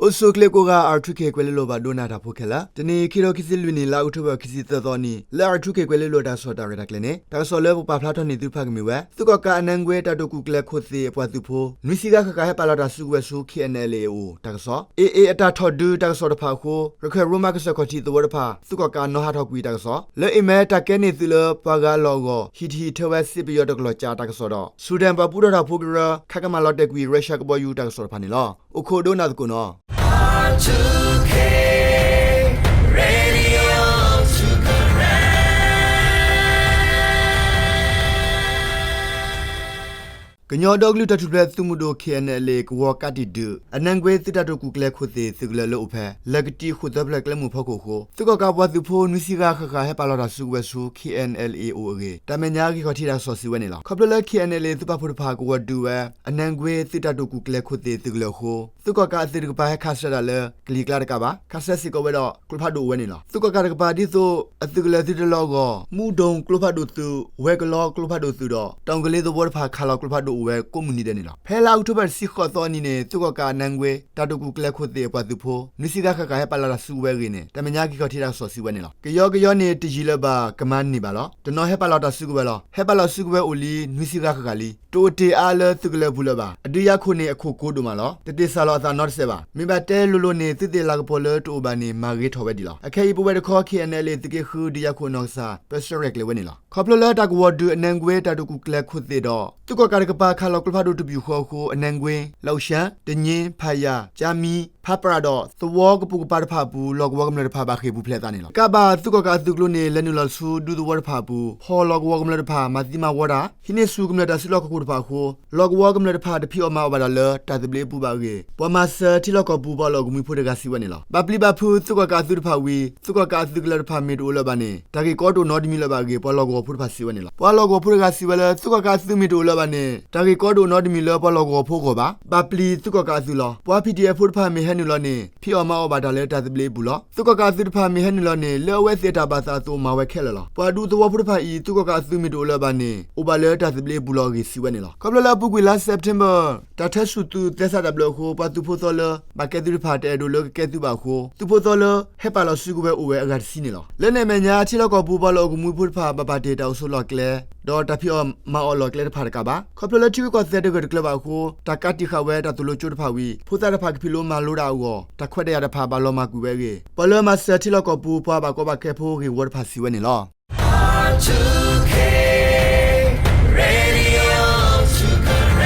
အိၣ်ဆူၣ်ချ့ကိးဂၤ R two K ကွဲၤလ့လိၤဘၣ်ဒိကနၣ်တၢ်ဖိခဲလၢာ်, တနံၤအံၤ ခံကထိခံဆံလွံၢ်နံၣ် လါအီးကထိဘၢၣ် ခံဆံသၢသီအနံၤ လၢ R two K ကွဲၤလ့လိၤတၢ်ကစီၣ်တၢ်ရဲၣ်တၢ်ကျဲၤန့ၣ် တၢ်ကစီၣ်လၢပပာ်ဖျါထီၣ်န့ၢ်သုတဖၣ်ကမ့ၢ်ဝဲ သုးကီၣ်ကးအနါကွ့တၢ်တိာ်ကူၣ်ကျဲၤခိၣ်သ့ၣ်အပှၤသုးဖိ နွံဆံဂၤဃၣ်ဃၣ်ဟဲပာ်လီၤတၢ်စုကဝဲၤဆူ K N L A အအိၣ် တၢ်ကစီၣ်, A A အတၢ်ထီၣ်ဒုးတၢ်ကစီၣ်တဖၣ်အဃိ ရခၢၣ်ရိမါကစၢၢ်ခီၣ်ထံးသဝီတဖၣ် သုးကီၣ်ကးနီၣ်ဟးထီၣ်ကွံာ်တၢ်ကစီၣ်, လၢအံၤမ့ၢ်တၢ်ကဲန့ၢ်သုးလၢပှၤဂၤအလီၢ်အဂီၢ် ဟံၣ်တဟံၣ်ထၢဝဲစ့ပယီၤတကလီၢ်ကၠးတၢ်ကစီၣ်ဒီး ဆူၣ်ဒၣ်ပှၤပူထီၣ်တၢ်ဖိကရၢ ခးကမၤလီၤတဲာ်ကွံာ် ရၢရှၢၣ်ကဘီယူၤတၢ်ကစီၣ်တဖၣ်န့ၣ်လီၤ. အိၣ်ခိးဒိကနၣ်သကိးနီၤ. ကညီဒီကလုာ်တၢ်ထူၣ်ဖျဲးသုးမုၢ်ဒိၣ် K N L A ကဝီၤကးတံာ်ဒုး အနါကွ့သုးတၢ်တိာ်ကူၣ်ကျဲၤခိၣ်သ့ၣ်သုးကလၢၤလၢအိၣ်ဖဲ လၢၢ်ကတံာ်ဃိၣ်သၢဖျၢၣ်ကျဲမုၢ်ဖီခိၣ်အဃိ သုးကီၣ်ကးပှၤသုးဖိနွံဆံဂၤဃၣ်ဃၣ်ဟဲပာ်လီၤတၢ်စုကဝဲၤဆူ K N L A အအိၣ်အဂ့ၢ် တၢ်မဲာ်ညါဂံၢ်ခီၣ်ထံးတၢ်ကစီၣ်စံးဝဲန့ၣ်လီၤ. ခီဖျိလၢ K N L A သုးပာ်ဖှိၣ်တဖၣ်ကဝီၤဒုးဝဲ အနါကွ့သုးတၢ်တိာ်ကူၣ်ကျဲၤခိၣ်သ့ၣ်သုးကလၢၤအဃိ သုးကီၣ်ကးအသုးတကပၤဟဲခးဆှၢတၢ်လၢကလံၤကျါတကးဘၣ်, ခးဆှၢစ့ၢ်ကီးဝဲဒီးကျိဖးဒိၣ်အိၣ်ဝဲန့ၣ်လီၤ. သုးကီၣ်ကးတကပၤဒ်သိး အသုးကလၢၤသုးတလီၢ်အဂီၢ် မူဒိၣ်ကျိဖးဒိၣ်သုး, ဝဲၤကလီကျိဖးဒိၣ်သုးဒီး တီၣ်ကလ့သဝီတဖၣ်ခးလီၤကျိဖးဒိၣ်အိၣ်ဝဲကိးမုၢ်နံၤဒဲးန့ၣ်လီၤ. ဖဲလါအီးကထိဘၢၣ်တဆံဃိးသီအနံၤန့ၣ် သုးကီၣ်ကးအနါကွ့ တၢ်တိာ်ကူၣ်ကျဲၤခိၣ်သ့ၣ်အပှၤသုးဖိ နွံဆံဂၤဃၣ်ဃၣ်ဟဲပာ်လီၤတၢ်စုကဝဲၤအဂ့ၢ်န့ၣ် တၢ်မဲာ်ညါဂံၢ်ခီၣ်ထံးတၢ်ကစီၣ်စံးဝဲန့ၣ်လီၤ. ကယီကယီန့ၣ် တယံာ်လၢၤဘၣ်ကမၤန့ၢ်ဘၣ်လီၤ. တနီၤဟဲပာ်လီၤတၢ်စုကဝဲၤလီၤ. ဟဲပာ်လီၤစုကဝဲၤအိၣ်လံ နွံဆံဂၤဃၣ်ဃၣ်လံ. တအိၣ်တ့ၢ်အါလၢသုးကလၢၤအပူၤလၢၤဘၣ်. အဒုးယၤခိၣ်န့ၣ် အခိၣ်ကိၤဒိၣ်မးလီၤ. တတ့ၢ်စၢ်လီၤအသးနီတစဲးဘၣ်. မ့ၢ်ဘၣ်တဲလိၤလိၤန့ၣ် သုးသ့ၣ်လၤကပီၤလၢတအိၣ်ဘၣ်န့ၣ် မၤဂ့ၤထီၣ်ဝဲဒံးလီၤ. အခဲအံၤပဝဲတခီ K N L A သုးက့ဃု ဒုးယၤခိၣ်အနီၢ်ကစၢ် ပၢဆှၢရဲၣ်ကျဲၤဝဲန့ၣ်လီၤ. ခီဖျိလၢတၢ်ကဝီၤဒုးအနါကွ့တၢ်တိာ်ကူၣ်ကျဲၤခိၣ်သ့ၣ်ဒီး သုးကီၣ်ကးတကပၤခးလီၤကျိဖးဒိၣ်တပယူာ်ဃီအဃိ အနါကွ့, လီၣ်အူၡၢၣ်, တည့, ဖးယၣ်, ကၠါမံ, ဖးပြးဒီး သဝီကပိာ်ကပၤတဖၣ်အပူၤ လီၢ်ကဝီၤကမျၢၢ်တဖၣ်ဘၣ်ဃ့ၢ်ပူၤဖျဲးအသးန့ၣ်လီၤ. ကးဘၣ်သုးကီၣ်ကးအသုးကျိၤန့ၣ် လဲၤနုာ်လီၤဆူဒူသဝီတဖၣ်အပူၤ ဖီၣ်လီၢ်ကဝီၤကမျၢၢ်တဖၣ် မၤသံမၤဝီတၢ် ဟံးန့ၢ်ဆူၣ်ကမျၢၢ်တၢ်စုလီၢ်ခီၣ်ခိၣ်တဖၣ်အဃိ လီၢ်ကဝီၤကမျၢၢ်တဖၣ်တဖံးအီၣ်မၤအီၣ်ဘၣ်တၢ်လၢတၢ်သဘျ့အပူၤဘၣ်အဂ့ၢ် ပှၤမၤစၢၤထံလီၢ်ကီၢ်ပူၤပှၤလီၢ်အိၣ်ကမှံဖိတဂၤစံးဝဲန့ၣ်လီၤ. ဘၣ်ပျံၤဘၣ်ဖုးသုးကီၣ်ကးအသုးတဖၣ်ဝံၤ သုးကီၣ်ကးအသုးကလၢၤတဖၣ်မ့ၢ်တအိၣ်လၢၤဘၣ်န့ၣ် တၢ်ဂ့ၢ်ကီတအိၣ်နီတမံၤလၢၤဘၣ်အဂ့ၢ် ပှၤလီၢ်ကဝီၤဖိတဖၣ်စံးဝဲန့ၣ်လီၤ. ပှၤလီၢ်ကဝီၤဖိတဂၤစံးဝဲလၢ သုးကီၣ်ကးအသုးမ့ၢ်တအိၣ်လၢၤဘၣ်န့ၣ် တၢ်ဂ့ၢ်ကီတအိၣ်နီတမံၤလၢပှၤလီၢ်ကဝီၤဖိအဂီၢ်ဘၣ်. ဘၣ်ပျံၤသုးကီၣ်ကးအသုးလီၤ. ပှၤ P D F ဖိတဖၣ်မ့ၢ်ဟဲနုာ်လီၤန့ၣ် ဖံးအီၣ်မၤအီၣ်ဘၣ်တၢ်လၢတၢ်သဘျ့အပူၤလီၤ. သုးကီၣ်ကးအသုးတဖၣ်မ့ၢ်ဟဲနုာ်လီၤန့ၣ် လၢအဝဲသ့ၣ်အတၢ်ဘၣ်သးအသိးမၤဝဲခဲလၢာ်လီၤ. ပှၤဒူသဝီဖိတဖၣ်အံၤ သုးကီၣ်ကးအသုးမ့ၢ်တအိၣ်လၢၤဘၣ်န့ၣ် အိၣ်ဘၣ်လၢတၢ်သဘျ့အပူၤလီၤအဂ့ၢ်စံးဝဲန့ၣ်လီၤ. ခီဖျိလၢအပူၤကွံာ်လါ September တၢ်ထၢဆူၣ်သုးသဲစးတၢ်ဘျၢအဃိ ပှၤသုးဖိသီလၢဘၣ်ကဲသုးတဖၣ်တအဲၣ်ဒိးလၢကကဲသုးဘၣ်အဃိ သုးဖိသီလၢဟဲပာ်လီၤစုကဝဲၤအိၣ်ဝဲအဂၤတဆံန့ၣ်လီၤ. လၢန့ၣ်အမဲာ်ညါ ထံလီၢ်ကီၢ်ပူၤပှၤလီၢ်အိၣ်ကမှံဖိတဖၣ် ဘၣ်ပာ်တ့ၢ်တၢ်အိၣ်ဆိးလီၢ်ကျဲ ဒီးတၢ်ဖံးအီၣ်မၤအီၣ်လီၢ်ကျဲတဖၣ်တကးဘၣ်. ခီဖျိလၢထံရူၢ်ကီၢ်သဲးတဂၢၢ်တကျၢၤဘၣ်အဃိ တၢ်ကးတံာ်ဃာ်ဝဲတၢ်သိၣ်လိကၠိတဖၣ်ဝံၤ ဖိသၣ်တဖၣ်ကဖံးလိမၤလိတၢ်အဂီၢ် တၢ်ခွဲးတၢ်ယာ်တဖၣ်ဘၣ်လီၤမၢ်ကွံာ်ဝဲအဂ့ၢ် ပှၤလၢမၤစၢၤထံလီၢ်ကီၢ်ပူၤပှၤဘၣ်ကီဘၣ်ခဲဖိဂ့ၢ်ဝီတဖၣ်စံးဝဲန့ၣ်လီၤ.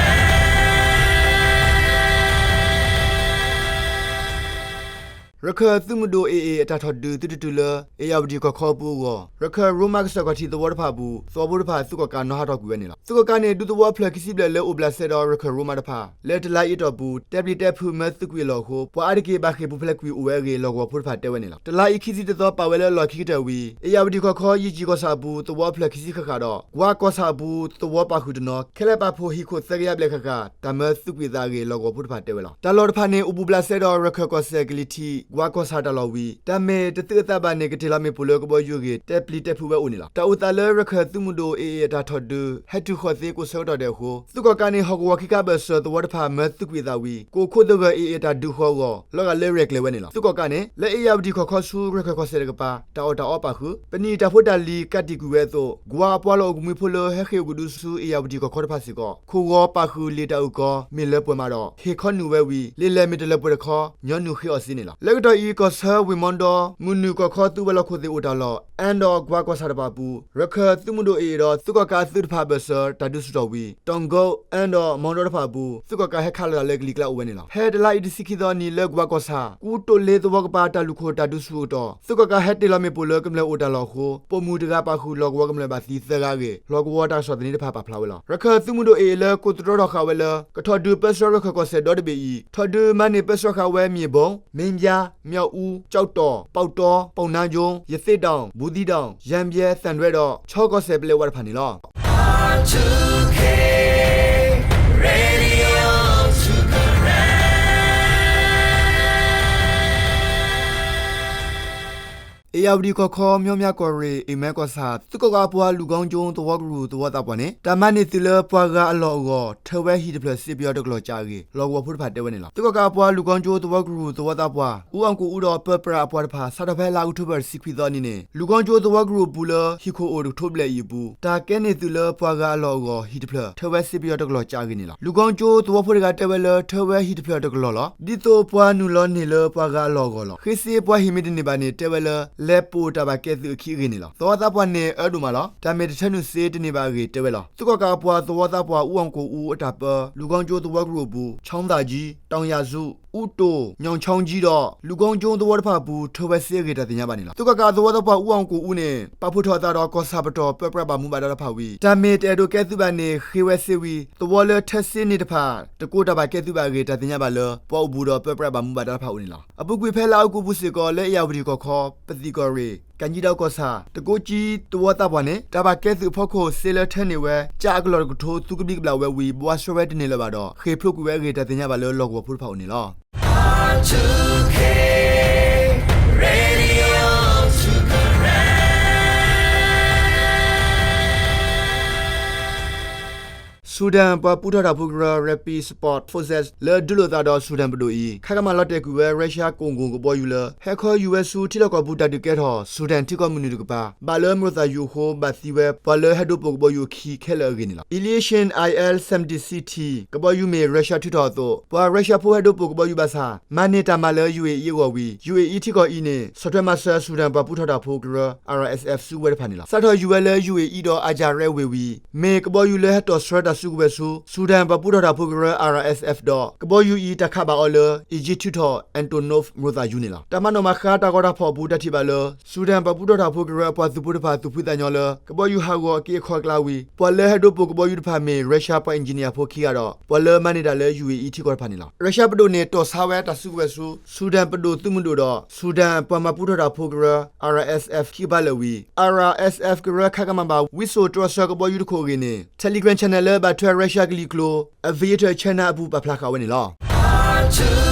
ရခၢၣ်သုးမုၢ်ဒိၣ် A A အတၢ်ထီၣ်ဒုးသုတတုၤလၢ အ့ၣ်ယၣ်ဝတံၣ်ကီၢ်ခီအပူၤအဂီၢ် ရခၢၣ်ရိမါကစၢၢ်ခီၣ်ထံးသဝီတဖၣ်အပူၤ သဝီဖိတဖၣ်သုးကီၣ်ကးနီၣ်ဟးထီၣ်ကွံာ်ဝဲန့ၣ်လီၤ. သုးကီၣ်ကးန့ၣ် ဒူသဝီဖျၢၣ်ခံဆံဘျဲၣ်လၢအိၣ်ဘျးစဲဒီးရခၢၣ်ရိမါတဖၣ် လၢတလါအံၤအတီၢ်ပူၤ တဲပျံၤတဲဖုးမၢသုးကွံာ်အလီၢ်အဃိ ပှၤအါတက့ၢ်ဘၣ်ဃ့ၢ်ပူၤဖျဲးကွံာ်အိၣ်ဝဲအဂ့ၢ် လီၢ်ကဝီၤဖိတဖၣ်တဲဝဲန့ၣ်လီၤ. တလါအံၤခံဆံတသီပာ်ဝဲလၢအလီၢ်ခံကတၢၢ်ဝံၤ အ့ၣ်ယၣ်ဝတံၣ်ကီၢ်ခီ ယံာ်ကၠံၣ်ကီၢ်ဆၣ်အပူၤ သဝီဖျၢၣ်ခံဆံဃၣ်ဃၣ်ဒီး ကွၢ်ကီၢ်ဆၣ်အပူၤသဝီပာ်ဃုာ်တနီၤ ခဲလၢာ်ပာ်ဖှိၣ်ဟံၣ်ခိၣ်သၢကယၤဘျဲၣ်ဃၣ်ဃၣ် တၢ်မၢသုးကွံာ်အသးအဂ့ၢ် လီၢ်ကဝီၤဖိတဖၣ်တဲဝဲလီၤ. တၢ်လီၢ်တဖၣ်န့ၣ် အိၣ်ဘူးဘျးစဲဒီးရခၢၣ်ကီၢ်စဲၣ်ကလံၤထံး ကွၢ်ကီၢ်ဆၣ်တၢ်လီၢ်ဝံၤ တၢ်မ့ၢ်တသုးအသးဘၣ်န့ၣ် ကတ့ၢ်လီၤမ့ၣ်ပိၢ်လၢကဘီယူၤအဂ့ၢ် တဲပျံၤတဲဖုးဝဲအိၣ်န့ၣ်လီၤ. တၢ်အိၣ်သးလၢရခၢၣ်သုးမုၢ်ဒိၣ် A A အတၢ်ထီၣ်ဒုး ဟဲတုၤဃီၤသ့ကိးဆၢကတီၢ်ဒဲးအဃိ သုးကီၣ်ကးန့ၣ် ဟီၣ်ကဝီၤခံခါဘၢၣ်စၢၤသဝီတဖၣ်မၢသုးကွံာ်အသးဝံၤ ကအိၣ်ခိးသဂၢၢ် A A အတၢ်ဒုးဃီအဂီၢ် လီၤဂာ်လၢရဲၣ်ကျဲၤဝဲန့ၣ်လီၤ. သုးကီၣ်ကးန့ၣ် လၢအ့ၣ်ယၣ်ဝတံၣ်ကီၢ်ခီဆူရခၢၣ်ကီၢ်စဲၣ်တကပၤ တၢ်အီၣ်တၢ်အီပာ်ဃုာ် ပနံာ်တၢ်ဖိတၢ်လံၤကးတံာ်ကွံာ်ဝဲအသိး ကွၢ်အပှၤလီၢ်အိၣ်ကမှံဖိလၢဟဲဃ့ၢ်အိၣ်ကဒုဆူအ့ၣ်ယၣ်ဝတံၣ်ကီၢ်ခီတဖၣ်စ့ၢ်ကီး ခိၣ်ဂီၤပာ်ဃုာ်လံာ်တၢ်အုၣ်ကီၤ မ့ၢ်လၢပှဲၤမးဒီး ဟ့ၣ်ခီနုာ်ဝဲဝံၤ လံာ်လဲၢ်မ့ၢ်တလၢပှဲၤတခီ ညီနုၢ်ဃ့အီၤစ့န့ၣ်လီၤ. လၢကတီၢ်အံၤ ကီၢ်ဆၢဝ့ၢ်မီဒီ မုၢ်နုာ်ကီၢ်ခီသုးဝဲၤလီၢ်ခိၣ်သ့ၣ်အိၣ်တၢ်လီၢ် အၣ်ဒီးကွၢ်ကီၢ်ဆၣ်တဖၣ်အပူၤ ရခၢၣ်သုးမုၢ်ဒိၣ် A A ဒီးသုးကီၣ်ကးအသုးတဖၣ်ဘၢၣ်စၢၤတၢ်ဒုးဆူၣ်ထီၣ်ဝံၤ တီၣ်ကိး အၣ်ဒီးမီဒီတဖၣ်အပူၤ သုးကီၣ်ကးဟဲခးလီၤတၢ်လၢကလံၤကျါအိၣ်ဝဲန့ၣ်လီၤ. ဖဲတလါအံၤတဆံခံသီနံၤလၢကွၢ်ကီၢ်ဆၣ် ကူတိၣ်လ့သဝီကပၤတၢ်လူၢ်ခိၣ်တၢ်ဒုးဆူၣ်အတီၢ် သုးကီၣ်ကးဟဲတ့ၢ်လီၤမ့ၣ်ပိၢ်လၢကမျၢၢ်အိၣ်တၢ်လီၢ်အဃိ ပိာ်မုၣ်တဂၤပာ်ဃုာ်လီၢ်ကဝီၤကမျၢၢ်ဘၣ်သံသၢဂၤအဂ့ၢ် လီၢ်ကဝီၤတၢ်ကစီၣ်သန့တဖၣ်ပာ်ဖျါဝဲလီၤ. ရခၢၣ်သုးမုၢ်ဒိၣ် A A လၢကိးသတြီထီၣ်ဃာ်ဝဲလၢ ကထီၣ်ဒုးပၢဆှၢရခၢၣ်ကီၢ်စဲၣ်ဒီတဘ့ၣ်အံၤ ထီၣ်ဒုးမၤန့ၢ်ပၢဆှၢဃာ်ဝဲ မ့ၢ်ဘီ, မ့ၢ်ဘျါ, မၠီၣ်အူ, ကၠီၣ်တီၣ်, ပီၣ်တီ, ပီၣ်နါယိ, ရသ့ၣ်တီၣ်, ဘူးသံတီၣ်, ယၣ်ဘျဲၣ်, သၣ်ဒွဲဒီး ခၠီကီၢ်စဲၣ်ပလဲဝါတဖၣ်န့ၣ်လီၤ. ဧရာဝတီကီၢ်ခီ မၠီမၠၣ်ကီၢ်ရ့ၣ် အ့ၣ်မဲကီၢ်ဆၣ် သုးကီၣ်ကးအပှၤ လူၤကီကၠိသဝီကရူၢ်သဝီသးပှၢ်န့ၣ် တၢ်မၤန့ၢ်သုးလၢပှၤဂၤအလီၢ်အဂီၢ် ထၢဝဲဟံၣ်တဖျၢၣ်စ့ပယီၤတကလီၢ်ကးအဂ့ၢ် လီၢ်ကဝီၤဖိတဖၣ်တဲဝဲန့ၣ်လီၤ. သုးကီၣ်ကးအပှၤ လူၤကီကၠိသဝီကရူၢ်သဝီသးပှၢ် အူအီၣ်ကိၣ်အူဒီးပၢပြးအပှၤတဖၣ် စးထီၣ်ဖဲလါအီးကထိဘၢၣ်တဆံခွံသီနံၤန့ၣ် လူၤကီကၠိသဝီကရူၢ်အပူၤလၢ ဟံၣ်ခိၣ်အိၣ်တကထိဘျဲၣ်အံၤအပူၤ တၢ်ကဲန့ၢ်သုးလၢပှၤဂၤအလီၢ်အဂီၢ် ဟံၣ်တဖျၢၣ် ထၢဝဲစ့ပယီၤတကလီၢ်ကးအဂ့ၢ်န့ၣ်လီၤ. လူၤကီကၠိသဝီဖိတဂၤတဲဝဲလၢ ထၢဝဲဟံၣ်တဖျၢၣ်တကလီၢ်လီၤ. ဒ်သိးပှၤနုာ်လီၤန့ၢ်လၢပှၤဂၤအလီၢ်အဂီၢ်လီၤ. ဃ့စ့ပှၤဟံၣ်မ့ၢ်တန့ၢ်ဘၣ်န့ၣ် တဲဝဲလၢ လဲၤပိာ်တၢ်ဘၣ်ကဲသုးအခံအဂ့ၢ်န့ၣ်လီၤ. သဝီသးပှၢ်န့ၣ်အၢဒိၣ်မးလီၤ. တၢ်မ့ၢ်တထၢနုာ်စ့တန့ၢ်ဘၣ်အဂ့ၢ်တဲဝဲလီၤ. သုးကီၣ်ကးအပှၤ သဝီသးပှၢ် အူအီၣ်ကိၣ်အူအတၢ်ပၢ လူၤကီကၠိသဝီကရူၢ်အပူၤ ချီသးကၠံ တီယၣ်စူ အူတိၣ် ညီၣ်ချီကၠံဒီး လူၤကီကၠိသဝီတဖၣ်အပူၤ ထၢဝဲစ့အဂ့ၢ်တၢ်သ့ၣ်ညါဘၣ်န့ၣ်လီၤ. သုးကီၣ်ကးသဝီသးပှၢ် အူအီၣ်ကိၣ်အူန့ၣ် ပာ်ဖှိၣ်ထီၣ်အသးဒီး ကီၢ်ဆၣ်ပတီၢ် ပၢပြးဘၣ်မူဘၣ်ဒါတဖၣ်ဝံၤ တၢ်မ့ၢ်တအဲၣ်ဒိးကဲသုးဘၣ်န့ၣ် ဃ့ဝဲစ့ဝံၤ သဝီလၢထၢစ့န့ၢ်တဖၣ် တကိးတၢ်ဘၣ်ကဲသုးဘၣ်အဂ့ၢ် တၢ်သ့ၣ်ညါဘၣ်လၢ ပှၤအိၣ်ဘူးဒီးပၢပြးဘၣ်မူဘၣ်ဒါတဖၣ်အအိၣ်န့ၣ်လီၤ. အပူၤကွံာ်ဖဲလါအီကူးပူၤစ့ၢ်ကီး လၢအ့ၣ်ယၣ်ဝတံၣ်ကီၢ်ခီ ပသံၣ်ကီၢ်ရ့ၣ် ကၣ်ကၠံဒီးကီၢ်ဆၣ် တကိးကၠံသဝီသးပှၢ်န့ၣ် တၢ်ဘၣ်ကဲသုးအဖီခိၣ် စ့လၢထၢန့ၢ်ဝဲ ကးအကလီၢ်တကထိ သုးကဘျံးကဘျၣ်ဝဲဝံၤ ဘှါဆှဲဝဲတန့ၢ်လၢၤဘၣ်ဒီး ဃ့ၢ်ဖျိးကွံာ်ဝဲအဂ့ၢ် တၢ်သ့ၣ်ညါဘၣ်လၢ လီၢ်ကဝီၤဖိတဖၣ်အအိၣ်န့ၣ်လီၤ. ဆူဒၣ်ပှၤပူထီၣ်တၢ်ဖိကရၢ Rapid Support Forces လၢဒုးလိာ်သးဒီးဆူဒၣ်ပဒိၣ်အံၤ ခါကမၣ်လီၤတဲာ်ကွံာ်ဝဲ ရၢရှၢၣ်ကိၣ်ကိၣ်ကဘီယူၤလၢ ဟဲခီယူၤဝဲဆူ ထံလီၢ်ကီၢ်ပူၤတၢ်ဒုးကဲထီၣ် ဆူဒၣ်ထံကီၢ်မုၢ်နုာ်တကပၤ ဘၣ်လၢမရိသၣ်ယူၤအဃိ ဘၣ်သံဝဲ ပှၤလၢဟဲဒိးပိာ်ကဘီယူၤအခံခဲလၢာ်အဂ့ၢ်န့ၣ်လီၤ. Ilyushin I L seventy C T ကဘီယူၤမ့ၢ် ရၢရှၢၣ်ထုးထီၣ်အသိး ပှၤရၢရှၢၣ်ဖိဟဲဒိးပိာ်ကဘီယူၤဘၣ်ဆၣ် မၤန့ၢ်တၢ်မၤလၢ ယူၣ်အ့ၣ်အံၤအဂီၢ်ဝံၤ ယူၣ်အ့ၣ်အံၤထံကီၢ်အံၤန့ၣ် ဆီၣ်ထွဲမၤစၢၤ ဆူဒၣ်ပှၤပူထီၣ်တၢ်ဖိကရၢ R S F စုကဝဲၤတဖၣ်န့ၣ်လီၤ. စးထီၣ်ယူၤဝဲလၢ ယူၣ်အ့ၣ်အံၤဒီးအကၠၣ်ရဲဝ့ၢ်ဝံၤ မ့ၢ်ကဘီယူၤလၢဟဲတီၣ်ဆှၢတၢ်စုကဝဲၤဆူ ဆူဒၣ်ပှၤပူထီၣ်တၢ်ဖိကရၢ R S F ဒီး ကဘီယူၤအံၤတၢ်ခးဘၣ်အီၤလၢ အ့ၣ်ကၠံထုးထီၣ် Antonov မရိသၣ်ယူၤန့ၣ်လီၤ. တၢ်မၤနီၣ်မၤဃါတၢ်ဂီၤတၢ်ဖီၣ်အပူၤ တၢ်ထံၣ်ဘၣ်လၢ ဆူဒၣ်ပှၤပူထီၣ်တၢ်ဖိကရၢအပှၤသုးဖိတဖၣ် သူၣ်ဖှံသးညီလၢ ကဘီယူၤဟးဂီၤအက့အခီအကျါဝံၤ ပှၤလၢဟဲဒိးပိာ်ကဘီယူၤတဖၣ်မ့ၢ် ရၢရှၢၣ်ပှၤအ့ၣ်ကၠံနံယၣ်ဖိခံဂၤဒီး ပှၤလၢမၤန့ၢ်တၢ်လၢ ယူၣ်အ့ၣ်အံၤထံကီၢ်တဖၣ်န့ၣ်လီၤ. ရၢရှၢၣ်ပဒိၣ်န့ၣ် တီၣ်ဆါဝဲတၢ်စုကဝဲၤဆူ ဆူဒၣ်ပဒိၣ်သုးမုၢ်ဒိၣ်ဒီး ဆူဒၣ်ပှၤမၤပူထီၣ်တၢ်ဖိကရၢ R S F ခံကပၤလၢာ်ဝံၤ R S F ကရၢခးကမၤဘၣ် ဝံစိာ်တြီဆၢကဘီယူၤတခိၣ်အဂ့ၢ်န့ၣ် Telegram channel လၢဘၣ်ထွဲရၢရှၢၣ်ကလံၤကျိၤ Aviator China အပူၤပာ်ဖျါဃာ်ဝဲန့ၣ်လီၤ.